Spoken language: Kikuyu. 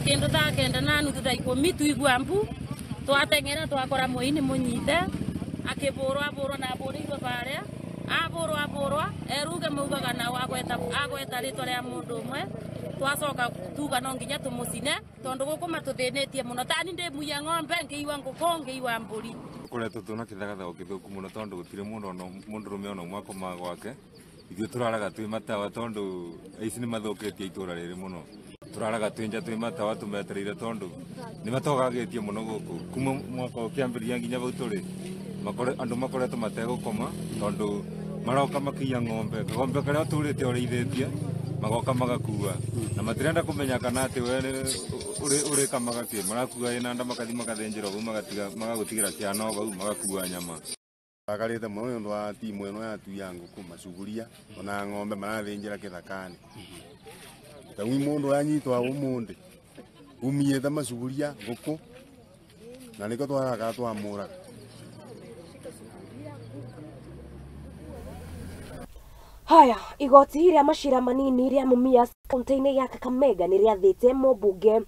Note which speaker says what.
Speaker 1: Kindu thaa 9 na nuthu thaa 10 tuigua mbu twateng'era twakora Moi ni munyite akibũrwo abũrwo na abũrĩirwo baria abũrwo abũrwo eruge maugaga nao agweta rĩtwa rĩa mũndũ ũmwe twacoka tuga no nginya tũmũcine tondũ gũkũ matũthĩnĩtie mũno tani ndĩ muya ng'ombe ngĩiwa ngũkũ ngĩiwa mbũri.
Speaker 2: Koretwo twĩna kĩthagathago gĩthũku mũno tondũ gũtirĩ mũndũ rũme ona ũmwe akomaga gwake. Ithuĩ tũraraga twĩ matawa tondũ aici nĩ mathũkĩtie itũra rĩrĩ mũno. Tũraraga twĩ nja twĩ matawa tũmetereire tondũ nĩ matogagĩtie mũno gũkũ kuma mwaka ũkĩambĩrĩria nginya vau tũrĩ andũ makoretwo mategũkoma tondũ maroka makĩiya ng'ombe kagombe karĩa ũtũrĩte ũrĩithĩtie magoka magakua na matirenda kũmenya kana atĩ we ũrĩkamaga kĩ marakua ĩna nda makathi makathĩnjĩra vau magagũtigĩra kĩano vau magakua nyama.
Speaker 3: Akarĩte mũno nĩ ũndũ wa timu ĩno yatuia ngũkũ macuguria ona ng'ombe marathĩnjĩra kĩthakani. Ta wi mũndũ anyitwa ũmũndĩ umiĩte macuguria ngũkũ na nĩkĩo twaraka twamũraga.
Speaker 4: Haya, igoti rĩa macira manini rĩa Mumias kaunti-inĩ ya Kakamega nĩ rĩathĩte mũmbunge